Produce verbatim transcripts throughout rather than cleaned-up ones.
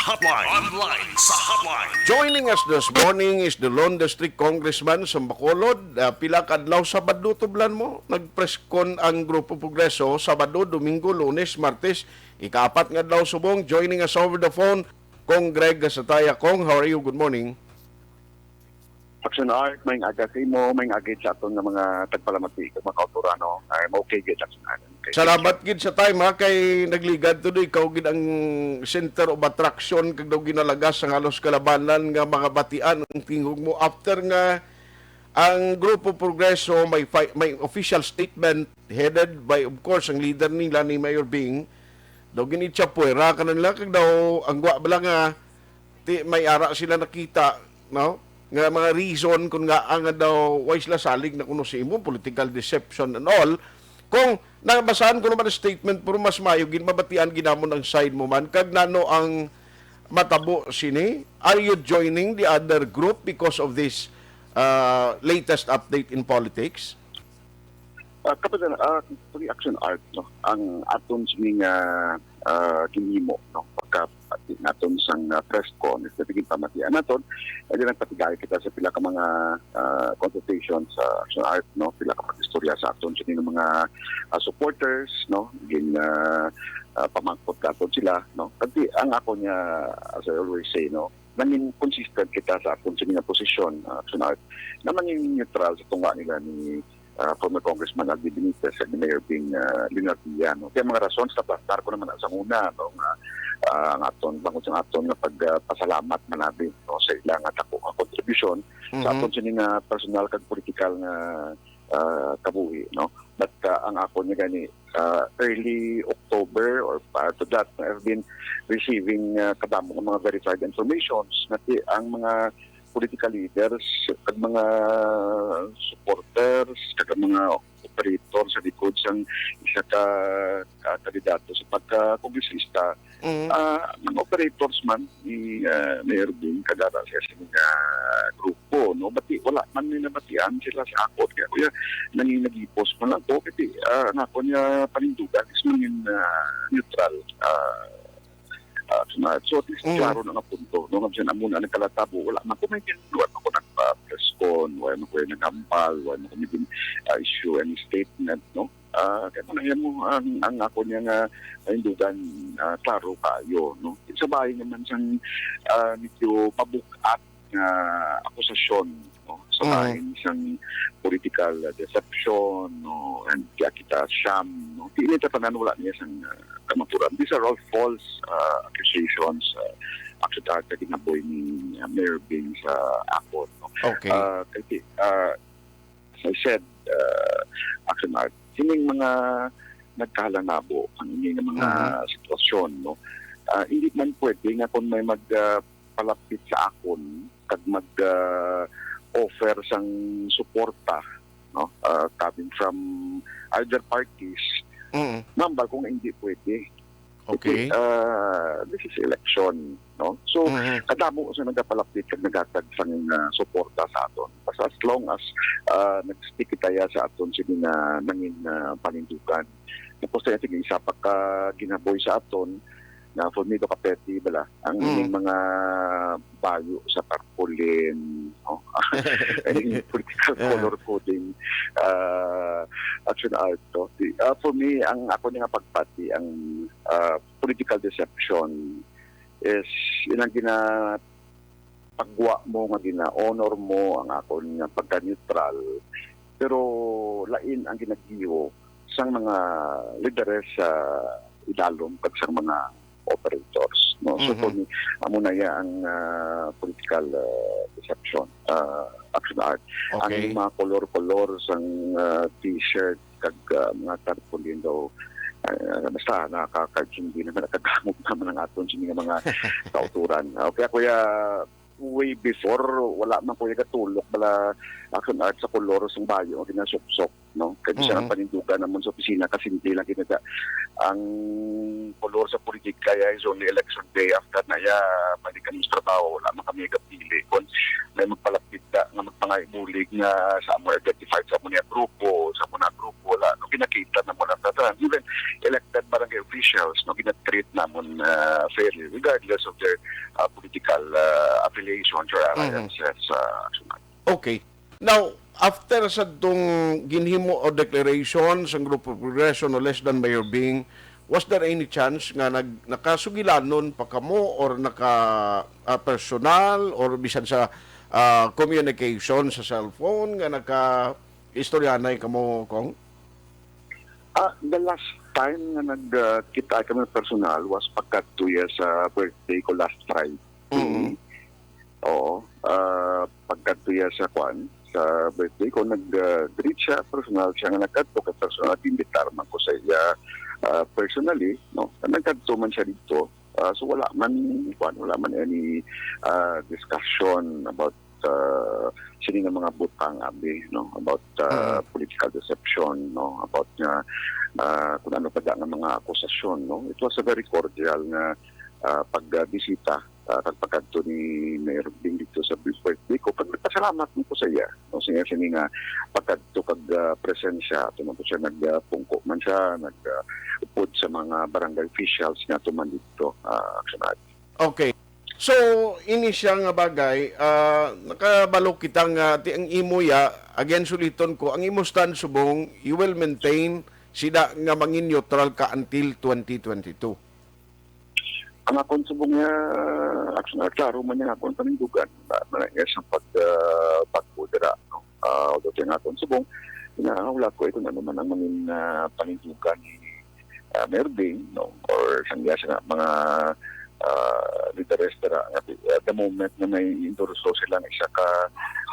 Hotline. Online sa Hotline. Joining us this morning is the Lone District Congressman sa Bacolod. Ah, pila ka adlaw, Sabado, tublan mo, nagpreskon ang Grupo Progreso, Sabado, Domingo, Lunes, Martes, ikaapat nga adlaw subong. Joining us over the phone, Cong Greg Gasataya. Cong, how are you? Good morning. Action Art, may aga sa imo, may agit sa aton nga mga tagpalamati, mga kautorano. I'm okay gid, Action Art. Okay. Salamat gid sa time, ha, kay nagligad to do, ikaw gid ang center of attraction kag daw ginalagas sang halos kalabanan nga mga batian ang tingog mo after nga ang Grupo Progreso may fi- may official statement headed by, of course, ang leader nila ni Mayor Bing, daw gin-itsa puwera ka na nila kag daw ang gwa bala nga ti may ara sila nakita, no, nga mga reason kung nga nga daw why sila salig na kuno sa imo political deception and all. Kung nabasahan ko naman ang statement, pero mas maayo gid mabatian ginamon ang side mo man kag nano ang matabo sini. Are you joining the other group because of this uh, latest update in politics? Uh, Kapitan, uh, reaction art, no, ang aton sining uh, uh, ginhimo, no, pagka naton sang uh, press con, is naging pamatian naton, ay lang patigay kita sa pila ka mga uh, consultations sa action art, no, pila ka pag-istorya sa aton sining mga uh, supporters, no, gin uh, uh, pamangkot naton sila, no. Kasi ang ako niya, as I always say, no, nangin consistent kita sa aton sining posisyon, uh, action art, na mangin neutral sa tunga nila ni uh, former Congressman Alvin Benitez and Mayor Bing uh, Leonardia, no? Kaya mga rason sa plastar ko naman sa una, no, nga uh, ang aton bangod sa aton nga pagpasalamat uh, manabi, no, sa ilang nga dako nga kontribusyon sa aton sini nga personal kag political nga uh, kabuhi, no? But uh, ang ako niya gani uh, early October or prior to that, I've been receiving uh, kadamo nga mga verified informations nga ti- ang mga political leaders, kag mga supporters, kag ang mga operator sa likod sang isa ka, ka kandidato sa pagka-kongresista, Mm. ah, mga operators man ni ah, Mayor Bing kag ara sa sining ah, grupo, no? Bati wala man ni nabatian sila sa ako, kaya kuya nangin nagipos man lang ko kasi ah, ang ako niya panindugan is mangin ah, neutral. Ah, ah, smart. So at least Mm. klaro na nga punto, no? Nga bisan amo na nagkalatabo, wala man ko may gin-, wala man ko nagpa-press con, wala man ko nagambal, wala man ko may gin- ah, issue any statement, no? Ah, kaya mo na mo ang ang ako niya nga panindugan, ah, klaro kayo, no? Sa bahay naman sang ah, medyo mabuk-at nga akusasyon, no, sa Mm. lain sang political deception, no, and kaya kita sham, no. Di nila tanan wala niya sang uh, kamaturan. These are all false uh, accusations, uh, actually, uh, ginaboy ni uh, Mayor Bing sa akon, no. Okay. Uh, kasi, uh, as I said, uh, action art, sining mga nagkahalanabo ang ini nga mga Mhm. sitwasyon, no. Ah, hindi man pwede nga kung may mag ah, palapit sa akon kag mag ah, offer sang suporta, no, ah, coming from either parties, Mm. mambal ko nga hindi pwede. Okay. Uh, this is election, no? So, Mhm. kadamo sa nagapalapit kag naghatag sang uh, suporta sa aton. Basta as long as uh, nag-stick kita ya sa aton sini nga nangin uh, panindugan. Tapos tayo sige isa pa ka ginaboy sa aton na for me to kapeti bala ang Mm. ining mga bayo sa tarpaulin, no? Any political Yeah. color coding uh, action art to. Uh, for me, ang ako nga pagpati ang uh, political deception is ilang gina pagwa mo nga gina-honor mo ang akon nga pagka-neutral, pero lain ang ginagiho sang mga lideres sa idalom kag sang mga operators, no? So Mhm. for me, amo na ya ang ah, political ah, deception, ah, action art. Ang Okay. mga kolor-kolor sang ah, t-shirt kag ah, mga tarpaulin daw, ah, basta nakakaintindi naman, nakagamot naman ang aton sa mga, mga kauturan. Okay, kuya, way before, wala man kuya gatulok bala action art sa kolor sang bayo nga ginasuksok, no? Kay bisan Mhm. ang panindugan namon sa opisina, kasimple lang gid na ang kolor sa politika ya is only election day. After na ya, balik kami sa trabaho, wala man kami gapili kon may magpalapit da nga magpangaibulig nga sa amo identified sa amo niya grupo, sa amo na grupo, wala. No, ginakita na mo lang tanan. Even elected barangay officials, no, ginatreat namon, ah, fairly regardless of their, ah, political, ah, affiliations or Mhm. alliances, ah, Action Act. Okay. Now, after sa tong ginhimo o declaration sang Grupo Progreso, no less than Mayor Bing, was there any chance nga nag-, nakasugilanon pa kamo or naka, ah, personal or bisan sa, ah, communication sa cellphone nga naka-istoryanay kamo, Cong? Ah, the last time nga nagkita kami personal was pagkadto ya sa birthday ko last Friday. Mm. Oo. Ah, pagkadto ya sa kwan, sa birthday ko, nag, ah, greet siya, personal siya nga nagkadto, kay personal, ginbitar man ko sa iya, ah, personally, no? Nagkadto man siya dito. Ah, so wala man, kwan, wala man any, ah, discussion about, ah, sini nga mga butang, abi, no? About, ah, Mm. political deception, no? About nga, ah, kung ano pa da nga mga akusasyon, no? It was a very cordial nga, ah, pagbisita, ah, kag pagkadto ni Mayor Bing dito sa birthday ko. Kag nagpasalamat man ko sa iya, no? Sa iya sini nga pagkadto kag, ah, presensya, ato man po siya nagpungko man siya, nag, ah, upod sa mga barangay officials nga ato man dito, ah, Action Act. Okay. So, ini siya nga bagay, ah, nakabalo kita nga ti ang imo ya, again, suliton ko, ang imo stand subong, you will maintain sida nga mangin neutral ka until twenty twenty-two. Ang akon subong nga, Action Act, klaro man ang akon panindugan. Na, na, nga sa pag, ah, pagbo dira, no? Ah, although ang akon subong, na, wala ko, eh, kung ano man ang mangin, ah, panindugan ni, ah, Mayor Bing, no? Or sang iya sa mga, ah, lideres dira, nga, ah, the moment na may endorso silang isa ka,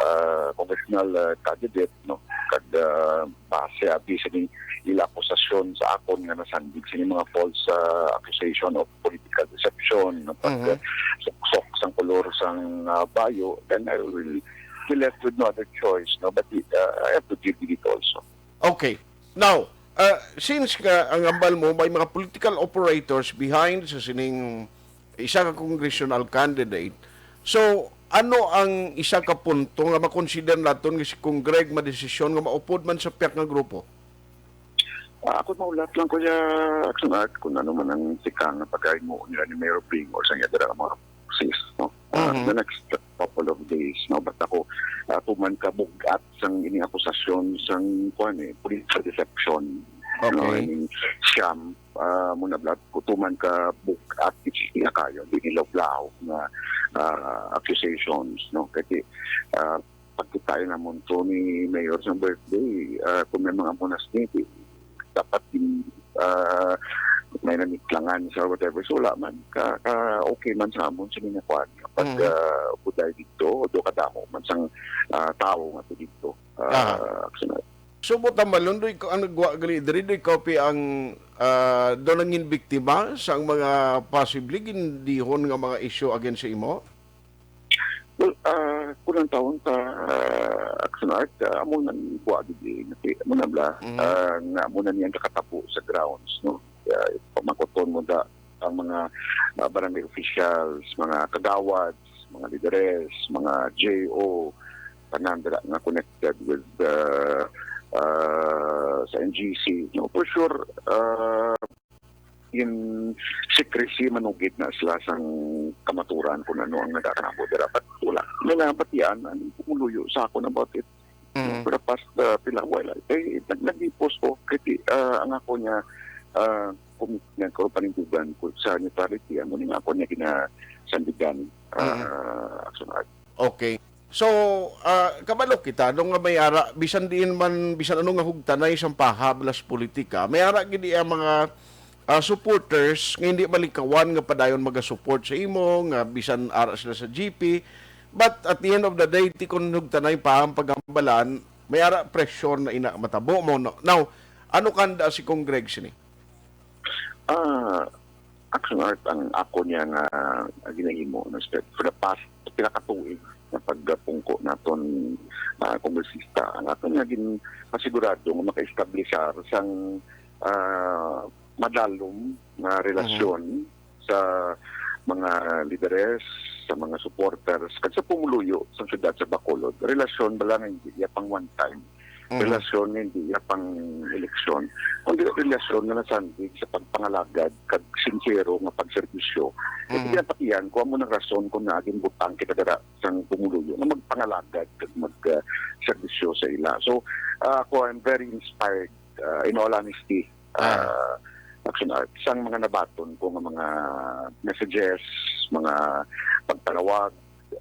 ah, congressional, ah, candidate, no? Kag, ah, base abi sa ning ila akusasyon sa akon nga nasandig sa mga false, ah, accusation of political deception, no? Pag, Mhm. ah, suksok sang kolor sang, ah, bayo, then I will be left with no other choice, no? But, ah, I have to deal with it also. Okay. Now, ah, since nga ang hambal mo may mga political operators behind sa sining isa ka congressional candidate, so ano ang isa ka punto nga makonsider naton nga si Cong Greg madesisyon nga maupod man sa pihak nga grupo? Ah, ako, mahulat lang ko ya, Action Act, kung ano man ang tikang nga pagkahimo nila ni Mayor Bing or sa iya dira nga mga sis, no? Ah, Mhm. the next couple of days, no? But ako, ah, tuman ka bug-at sang ini akusasyon sang, kuwan, eh, political deception, no? Okay. Ining siyam, ah, mo na blat ko, tuman ka bug-at, it's iya kayo, di nila blaho nga, ah, accusations, no? Kasi, ah, pagkitayo namon to ni Mayor sa birthday, ah, kung may mga munas ni, di, dapat din, ah, may namitlangan sa whatever. So, wala man. Ka, ka, okay man sa amon sa mga kwan. Pag, Mhm. ah, buday dito, do kadamo man sang, ah, tao nga to dito. Ah, Aha. Action Act. So, buta malon, do ikaw ang nagwa gali diri, do ikaw pi ang, ah, do nangin biktima sa mga possibly gindihon nga mga issue against sa imo? Well, ah, kung ang tawon sa, ah, Action Act, ah, amo nang kuha gid, eh, nati-, amo na bla, Mhm. ah, nga amo na niyang kakatabo sa grounds, no? Ah, pamakuton mo da ang mga, ah, barangay officials, mga kagawads, mga lideres, mga J O, tanan dira nga connected with, ah, ah, sa N G C, no? For sure, ah, in secrecy, manugid na sila sang kamaturan kung ano ang nagakabo dira. But wala. May nabatian ang pumuluyo sa akon about it. Mm. For the past, uh, pila, wala. Eh, nag-, nag-post ko, kasi, uh, ang ako niya, uh, commitment ko, panindugan ko sa neutrality, ang muna nga ako niya ginasandigan, uh, Mm. Action Act. Okay. So, ah, kabalo kita, no, nga may ara, bisan diin man, bisan ano nga hugtanay sang pahablas politika, may ara gid iya mga, ah, supporters nga hindi malikawan nga padayon magasupport sa imo, nga bisan ara sila sa G P. But at the end of the day, ti kun hugtanay pa ang paghambalan, may ara pressure na ina matabo mo, no? Now, ano kanda si Cong Greg sini? Ah, Action Act ang ako niya nga ginahimo, no, sir. For the past pila ka tuig na pagpungko naton, ah, kongresista, ang ato niya gin pasigurado nga maka-establishar sang, ah, madalom nga relasyon Mhm. sa mga lideres, sa mga supporters, kag sa pumuluyo sa siyudad sa Bacolod. Relasyon bala nga hindi iya pang one time Mhm. Relasyon nga hindi iya pang eleksyon, kundi relasyon nga nasandig sa pagpangalagad kag sincero nga pagserbisyo. Kay Mhm. pinapatiyan ko amo nang rason kung naging butang kita dira sang pumuluyo nga magpangalagad kag mag, ah, serbisyo sa ila. So, ah, ako, I'm very inspired, ah, in all honesty, Ah. ah, Action Art, sang mga nabaton ko nga mga messages, mga pagpanawag,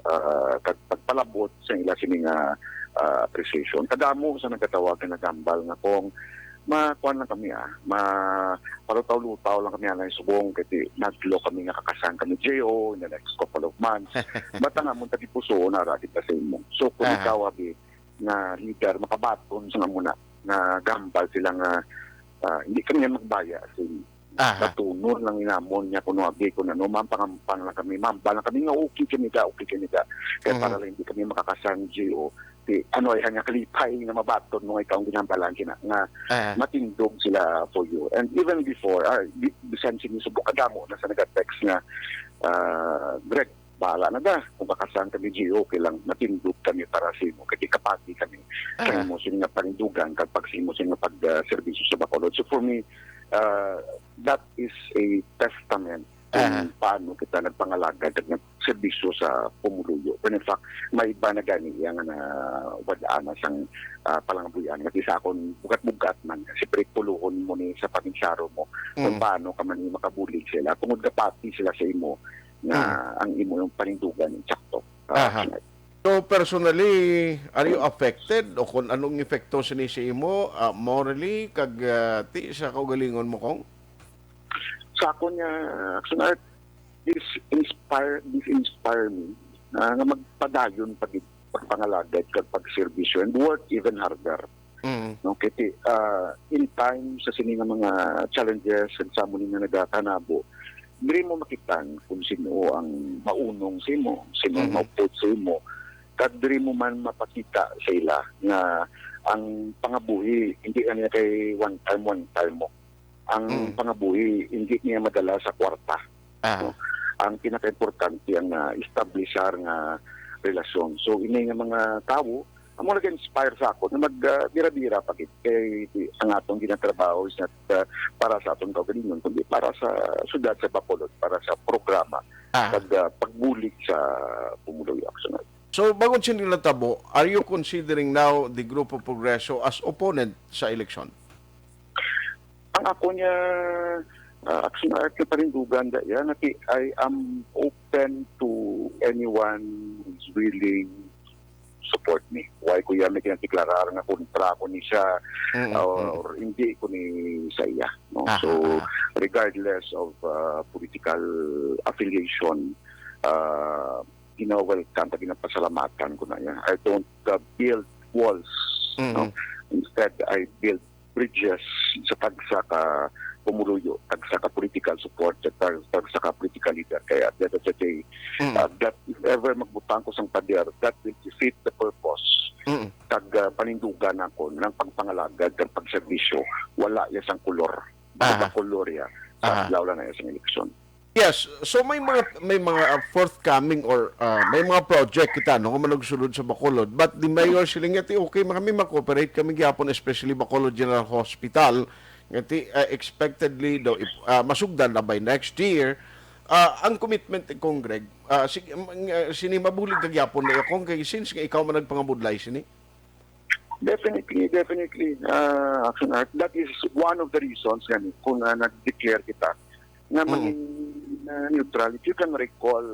ah, kag pagpalabot sa ila sini nga, ah, appreciation. Kadamo sa nagatawag nga nagambal nga kung makuan lang kami, ah, ma-, palutaw-lutaw lang kami anay subong kay ti-, nadlo kami nga kakasang kami, J O, in the next couple of months. Basta nga, amon tagipusoon, ara kita sa imo. So, kung Aha. ikaw, abi, nga leader, makabaton sa nga muna, nga gambal sila nga, ah, hindi kami magbaya sa imo. Aha. Batunon lang inamon niya kuno, abi, kung ano, mampang-ampang lang kami, mambal lang kami nga okay kami da, okay kami da. Kaya Mhm. para lang hindi kami makakasang G O, ti, ano, ay nga kalipay nga mabaton mo nga ikaw ang ginambalan kina, nga Aha. matindog sila for you. And even before, ah, bi-, bisan sinisubok kadamo na sa nag-text nga, ah, Greg, bahala na da. Kung kakasang kami, G O, okay lang, matindog kami para sa imo. Kay kapati kami sa Ah. imo sini nga panindugan kag pag sa imo sini nga pag, ah, serbisyo sa Bacolod. So for me, ah, that is a testament kung Ah. paano kita nagpangalagad kag nagserbisyo sa pumuluyo. Pero in fact, may iba na gani iya nga nawad-an na sang, ah, palangabuhian. Nga di sa akon bugat-bugat man, siyempre puluhon mo ni sa paminsaro mo kung Mm. paano ka man makabulig sila. Tungod kapati sila sa imo, nga Mm. ang imo yung panindugan insakto, ah, Aha. Action Art. So, personally, are you affected o kung anong epekto sini sa imo, ah, morally, kag, ah, ti sa kaugalingon mo, Kong? Sa akon nga, Action Art, this inspire, this inspire me, ah, nga magpadayon pa gid pagpangalagad kag pagserbisyo and work even harder. Mm. No, kay ti-, ah, in time sa sini nga mga challenges ug sa amo ni nga nagakanabo, diri mo makita kung sino ang maunong sa imo, sino ang Mm. maupod sa imo, kag diri mo man mapakita sa ila nga ang pangabuhi hindi lang niya kay one time, one time mo. Ang Mm. pangabuhi hindi niya madala sa kwarta. Ah. No? Ang pinakaimportante ang, ah, establishar nga relasyon. So, ini nga mga tawo, amo nag-inspire sa ako na mag, ah, bira-bira pa gid. Kay di, ang atong ginatrabaho is not, ah, para sa atong kaugalingon, kundi para sa syudad sa Bacolod, para sa programa, Ah. pag, ah, pagbulig sa pumuluyo, Action Art. So, bangod sini natabo, are you considering now the Grupo Progreso as opponent sa eleksyon? Ang ako niya, ah, Action Art nga panindugan da, yan, naki-, I am open to anyone who's willing to support me. Why ko yan may kinadeklarar nga kontra ko ni siya, Mm, or, mm. or hindi ko ni sa iya, no? Aha, So, aha. regardless of, ah, political affiliation, ah, gina-welcome, ginapasalamatan ko na yan. I don't, ah, build walls, Mm, no? mm. Instead, I build bridges sa tagsa ka pumuluyo, tagsa ka political support, tag-, tagsa ka political leader. Kaya at the end of the day, Mm. uh, that if ever magbutang ko sang pader, that will defeat the purpose. Mm. Kag, uh, panindugan ako ng pagpangalagad, ng pagserbisyo, wala ya sang kolor. Aha. Basta kolor ya sa Aha. adlaw lang na ya sang eleksyon. Yes, so may mga, may mga, uh, forthcoming or, uh, may mga project kita, no, nga manugsulod sa Bacolod. But the mayor siling nga ti okay man kami, ma-cooperate kami gyapon, especially Bacolod General Hospital, nga ti, uh, expectedly daw ip-, uh, masugdan na by next year. Uh, ang commitment ni Kong Greg, uh, sig-, um, uh, sini mabulig ka gyapon na, Kong, kay since nga ikaw man nagpangabudlay sini. Definitely, definitely, uh, Action Art. That is one of the reasons nga ni, kung, uh, nag-declare kita nga Mm. maging, uh, neutral. If you can recall,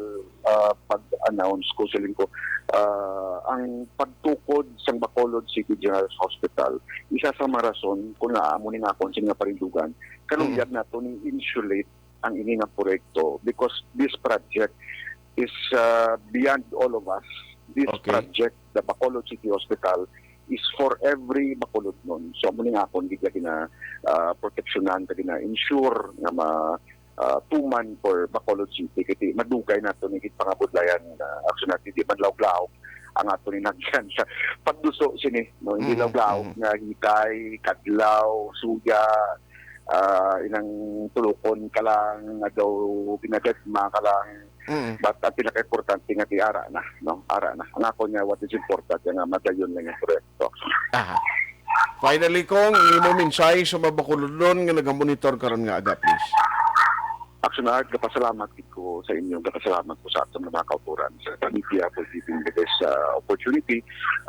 uh, pag-announce ko, siling ko, uh, ang pagtukod sang Bacolod City General Hospital, isa sa mga rason kung nga amo ni nga akon sini nga parindugan, kanuyag Mm. nato ni insulate ang ini nga proyekto because this project is, uh, beyond all of us. This Okay. project, the Bacolod City Hospital, is for every Bacolodnon. So, amo ni nga akon gid nga gina, uh, proteksyonan, nga gina-ensure nga ma, uh, tuman for Bacolod City. Kay madugay nato ni gid pangabudlayan, uh, actually, natin di man lawog-lawog ang ato ni nagyan sa pagduso sini, no? Hindi Mhm, lawog-lawog mhm. nga hikay, kadlaw, suya, ah, inang tulukon ka lang, nga daw ginagagma ka lang. Mm. But ang pinaka-importante nga ti ara na, no? Ara na. Ang ako niya, what is important, nga madayon lang yung proyekto. Aha. Finally, Cong, ang imo mensahe sa mga Bacolodon nga nagamonitor karon nga aga, please. Action Art, gapasalamat gid ko sa inyo, gapasalamat ko sa aton nga mga kautoran sa media for giving me this uh, opportunity,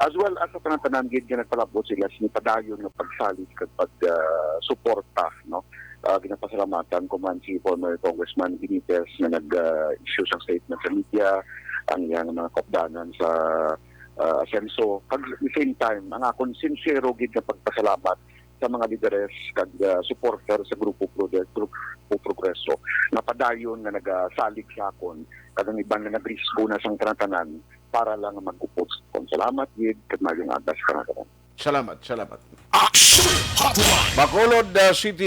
as well as sa tanan-tanan gid nga nagpalabot sila sini padayon nga pagsalig kag pag uh, suporta, no? Uh, ginapasalamatan ko man si former Congressman Benitez nga nag uh, issue sang statement sa media, ang iyang mga kaupdanan sa uh, asenso. Kag at the same time, ang akon sincero gid nga pagpasalamat sa mga lideres kag uh, supporter sa Grupo Progre- Grupo Progreso nga padayon nga nagasalig sa akon kag ang iban nga nagrisgo na sang tanan-tanan para lang mag-upod sa akon. Salamat gid kag maayong aga sa tanan. Salamat, salamat. Action Hotline. Bacolod uh, City